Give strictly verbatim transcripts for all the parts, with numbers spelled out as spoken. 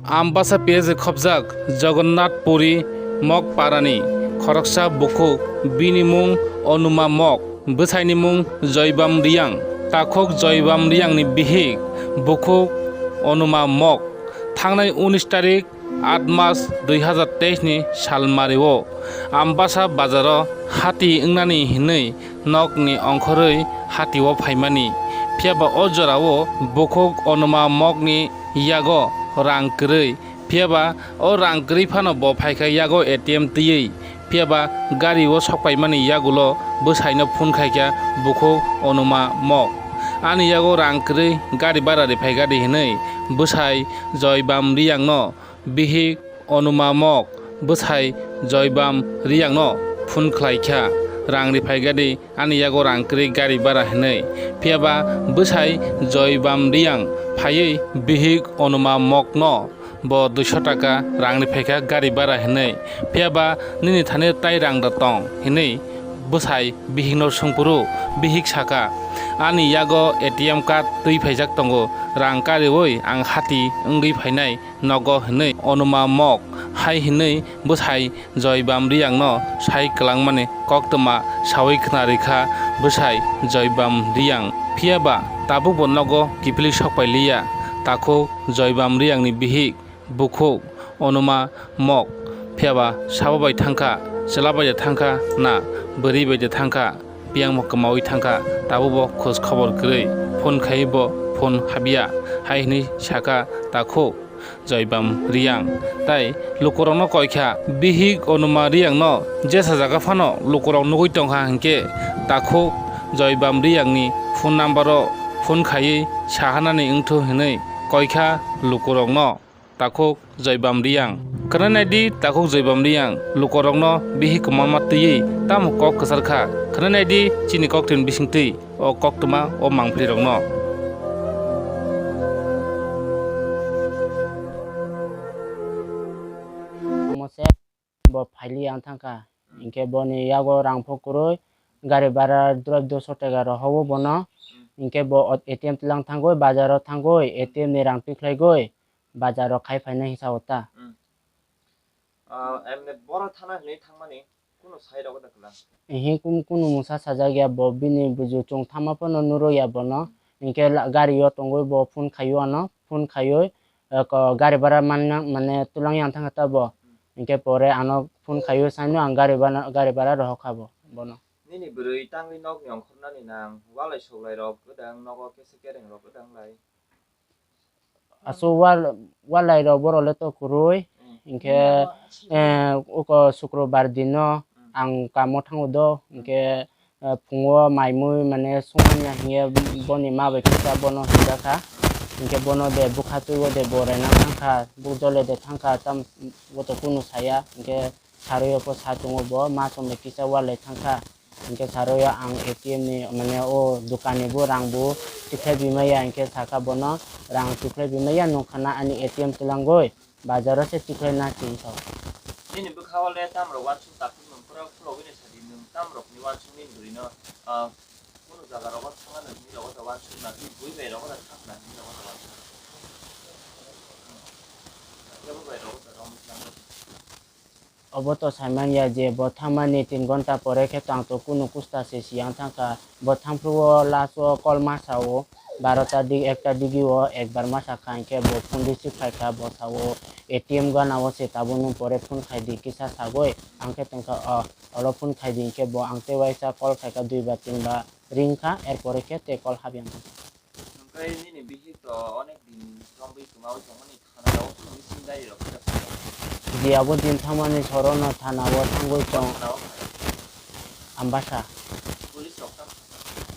Ambasa P S khobjak Jagannath Puri Mok parani khoroksa bukhuk, bini mung Onuma Mok, bwsaini mung Joybam Riyang. Takhuk Joybam Riyangni bihik bukhuk Onuma Mok thangnai unis tarik, aat mas dui hazar teis ni salmario Ambasa bazaro hati wngnani hinwi nokni ongkhorwi hatio phaimani. Phiyaba o jorao bukhuk Onuma Mokni yago rang kwrwi. Phiyaba o rang kwrwi phano bo phaikha yago A T M twiwi. Phiyaba gari o sokpaimani yagulo bwsaino phone khaikha bukhuk Onuma Mok. Ani yago rang kwrwi gari bara riphaikha di hinwi bwsai Joybam Riyangno bihik Onuma Mok bwsai Joybam Riyangno phone khlaikha, rang riphaikha di ani yago rang kwrwi gari bara hinwi. Phiyaba bwsai Joybam Riyang phaiwi bihik Onuma Mokno bo duiso taka rang riphaikha gari bara hinwi. Phiyaba nini thani tai rang da tong hinwi bwsai bihikno swngphuru, bihik saka, ani yago A T M card twi phaijak tongo, rang kariwi ang hati wngwi phainai nogo hinwi Onuma Mok hai hinwi bwsai Joybam Riyangno sai kwlangmani koktwma sawi khna rikha bwsai Joybam Riyang. Phiyaba tabukbo nogo kiphilwi sokpai liya takhuk Joybam Riyangni bihik bukhuk Onuma Mok. Phiyaba sabo bai thangkha, chwla bai de thangkha na bwrwi bai de thangkha, biyangbo kwmawi thangkha, tabukbo khoj khobor kwrwi, phone khaiwi bo phone habya, hai hinwi sakha takhuk Joybam Riyang. Tai lukurokno koikha, bihik Onuma Riyangno jesa jaga phano lukurok nugwi tongkha hinkhe takhuk Joybam Riyangni phone number o phone khaiwi sahanani wngthu hinwi koikha lukurokno takhuk Joybam Riyang. Khwnanai di takhuk Joybam Riyang lukurokno bihik kwmama twiwi tamo kok kwchar kha. Khwnanai di chini koktwini bisingtwi o koktwma o mangpilirokno. Omo se bo phaili ang thangkha. Hinkhe boni yago rang pho kwrwi, gari bara dura duiso taka rohowo bono. Hinkhe bo A T M twilang thangwi, bazaro thangwi, A T M ni rang twikhlaigwi, bazaro khai phainai hinsa o ta. Ah, emne boro thana hinwi thangmani kunu sai rogo da kwla? Ehe, kun-, kunu mungsa sajak ya bo, bini buju chwng thangma phano nuro ya bono. Hinkhe la-, gari o tongwi bo phone khaio ano, phone khaiwi, eh, ko-, gari bara manna, mane twlang yang thangkha ta bo. Hinkhe pore ano phone khaiwi saino ang gari bana, gari bara rohok kha bo, bono. Nini bwrwi tangwi nokni ongkhornani nang, walai soklai rok gwdang, nogo kesa kereng rok gwdang lai. Aswk wal-, walai rok borok le to kwrwi. Hinkhe, eh, uko Sukrobar dino ang kamo thango do. Hinkhe, eh, phungo mai mui mane songmani ya hinkhe boni ma bai kisa bono hinjakha. Hinkhe bono de bwkha twibo de bo rena thangkha, buk jole de thangkha, tam bo to kunu saya. Hinkhe sarwi o pho sa tongo bo, ma chwng bai kisa walai thangkha. Hinkhe sarwi o ang A T M ni, mane, o dokan ni bo rang bo tikhlai bimaya, hinkhe sakha bono, "Rang tikhlai bimaya, nung khana ani A T M twlangwi, bazaro se tikhlai na," hinwi sao. Nini bwkha o le tamrok uansuk takhuk nung, pura khulogwi ni sadi nung tamrok ni uansuk nini bwrwi no, ah, kunu jaga rogo thangna nung hini rogo da uansuk na, tei bui bai rogo da thang na hini rogo da uansuk. Kebo bai rogo da romwi tlang. Obo to saimanya je bo thangmani tin gonta pore khe tang to kunu kusta se siyang thangkha. Bo thangphru o last o call ma sao, barota di ekta digi o ekbar ma sakha, hinkhe bo phone receive khaikha, bo sao A T M gana o se tabukno pore phone khai di kisa sagoi, ang khe tongkha o, olo phone khai di hinkhe bo ang tei waisa call khaikha dui ba tin ba ring kha, er pore khe tei call hap yang thangkha. Hwnkhe nini bihik to onek din chongwi kwmawi tongmani thana o kunu missing diary rok khe thangwi? Di abo din thangmani sorono thana o thangwi tong. Thana o kha? Ambasa. Police rok tamo?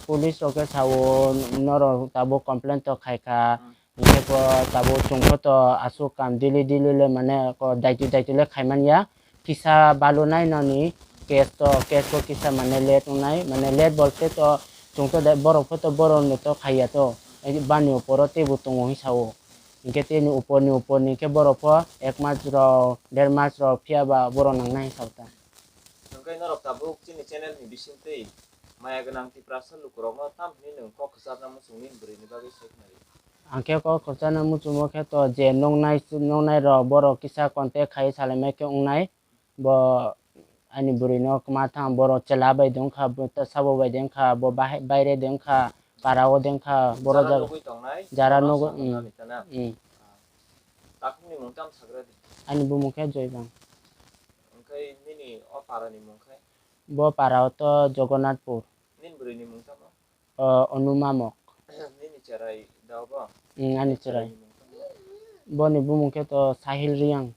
Police rok khe sao norok tabuk complain to khaikha. Hmm. Hinkhe bo tabuk chwng photo aswk kam daily daily le mane ko daiti daiti le khaimanya. Kisa balunai noni case to, case ko kisa mane late wngnai, mane late bolte to chwng to de-, borok pho to borok no to khaiya to, bani uporo teibo tongo hinwi sao. Hinkhe tei ni upor ni upor ni khe borok pho ek mas rok, der mas rok phiya ba borok nangnai hinwi sao ta. Hwnkhe norok tabuk chini channel ni bisingtwi maya gwnang Tiprasa lukurokno tam hinwi nwng kok kwcharna muchung nini bwrwini bagwi sai khna rw? Ang khe kok kwchana muchumo khe to je noknai, noknai rok borok kisa contact khai salaimai khe wngnai. Bo ani bwrwi no kwma thang, borok chwla bai de wngkha, bo ta sabo bai de wngkha, bo bahai, baire de wngkha, para o de wngkha, borok jara jaga nugwi tongnai, jara borok nugwi, samung mm, nani tana. Mm. Takhukni mung tam sagra di. Ani bumung khe Joybang. Wngkhe nini o para ni mung khe? Bo para o to Jagannathpur. Nini bwrwi ni mung tamo? O, Onuma Mok. Nini cherai da bo? Mm, ani cherai. Cherai ni mung tamo? Boni bumung khe to Sahil Riang.